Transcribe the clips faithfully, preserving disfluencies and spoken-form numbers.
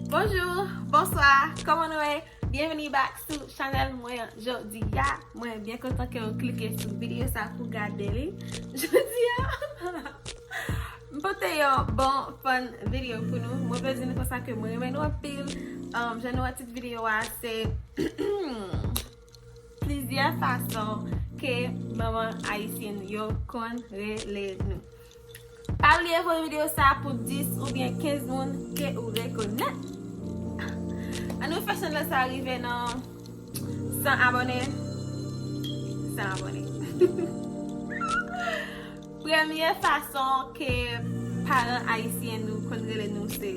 Bonjou, bonswa, kòman nou ye? Byenveni back sou chanèl mwen an jodi a. Mwen byen kontan ke w klike sou videyo sa pou gade li. Jodi a, m pote yon bon fun videyo pou nou. Mwen vle di nou konsa ke mwen renmen nou anpil. Um, jan nou wè tit videyo a, se plizyè fason ke manman ayisyen yo konn rele nou. Pa bliye voye videyo sa pou dis oubyen kenz moun ke ou rekonèt. Ann nou fè chanèl sa rive nan san abòne. San abòne. Premye fason ke paran ayisyen nou konn rele nou se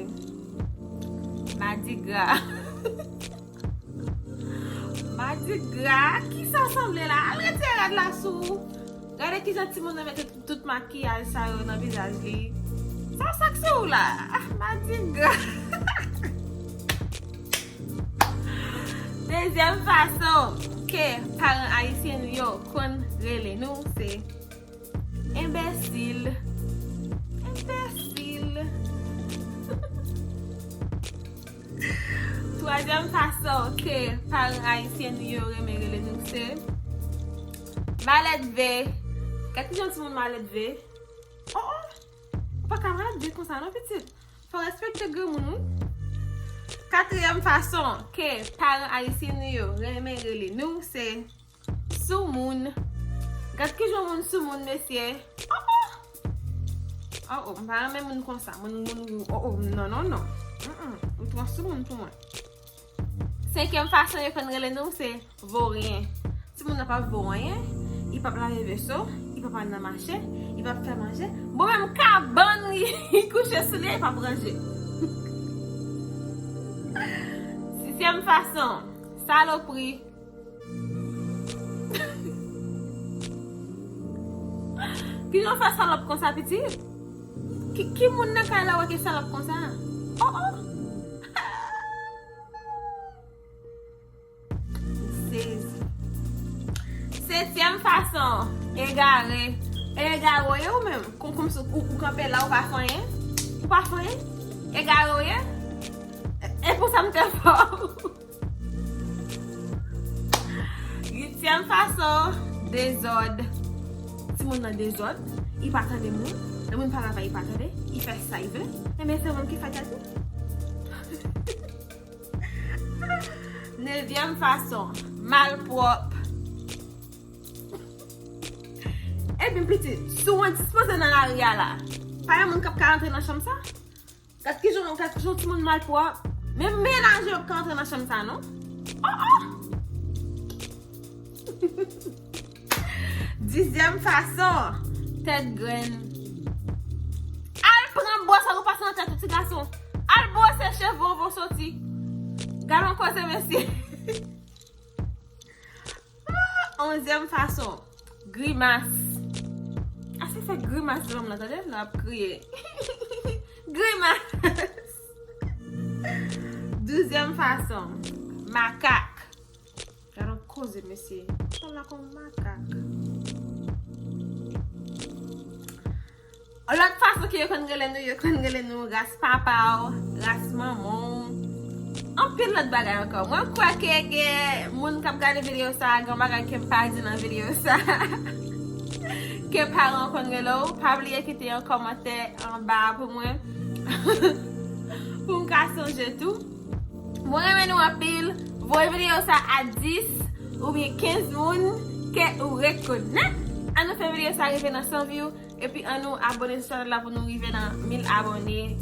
madigra. Madigra, kisa w sanble la? Al retire rad la sou ou. Gade kijan timoun nan mete tout, tout makiyaj sa yo nan vizaj li. Sa w sak sou ou la? Ah, madigra. Dezyèm fason ke paran ayisyen nou yo konn rele nou se enbesil. Enbesil. Twazyèm fason ke paran ayisyen nou yo renmen rele nou se maledve. Gad kijan timoun maledve. Oh, oh. Ou pa ka maledve konsa non, pitit. Fò w respekte granmoun, wi. Katriyèm fason ke paran ayisyen nou yo renmen rele nou se soumoun. Gad kijan moun soumoun, mesye. Oh, oh. Oh, oh, m pa renmen moun konsa. Moun, moun, oh, oh, non, non, non. Mm, mm. Ou twò soumoun pou mwen. Senkyèm fason yo konn rele nou, se voryen. Timoun nan p ap vo anyen, li p ap lave veso, li p ap al nan mache, li p ap fè manje. Bon, menm kabann li kouche sou li, li p ap ranje. Sizyèm fason, salopri. Kijan w fè salòp konsa, pitit? Ki, ki moun nan kay la wè ki salòp konsa? Oh, oh. M sezi. Setyèm fason, egare. Egare w ye ou menm. Kon, kòmsi ou, ou kanpe la, ou pa fè anyen. Ou pa fè anyen. Egare w ye. E, e pou sa m te fè w. Uityèm fason, dezòd. Timoun nan dezòd, li pa tande moun. Lè moun pale avè l, li pa tande. Li fè sa li vle. Enben, se moun ki fè tèt li. Nevyèm fason, malpwòp. Ebyen, pitit, si w endispoze nan lari a la, pa gen moun k ap ka antre nan chanm sa? Gad kijan, gad kijan timoun malpwòp. Menm menaje yo p ka antre nan chanm sa, non. Oh, oh! Dizyèm fason, tèt grenn. Al pran bwòs la, ou pase nan tèt ou, ti gason. Al bwose cheve w, ou soti. Gad yon koze, mesye. Ah, onzyèm fason, grimas. Ase fè grimas granm nan, tande? L ap kriye. Grimas. Douzyèm fason, makak. Gad yon koze, mesye. Tann la kon makak. Lòt fason ke yo konn rele nou, yo konn rele nou ras papa w, ras manman w. Anpil lòt bagay ankò. Mwen kwè ke gen moun k ap gade videyo sa a, gen bagay ke m pa di nan videyo sa a. Ke paran w konn rele w. Pa bliye kite yon kòmantè anba a pou mwen. Pou m ka sonje tou. Mwen renmen nou anpil. Voye videyo sa a dis oubyen kenz moun ke ou rekonèt. Ann nou fè videyo sa rive nan san view. Epi ann nou abòne sou chanèl la pou nou rive nan mil abòne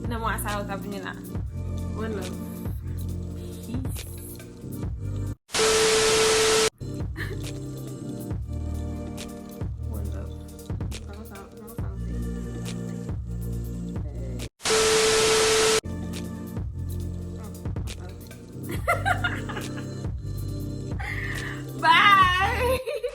nan mwa sa yo k ap vini la. One love. Peace. One love. Sa konsa, sa konsa nou fè. Bye!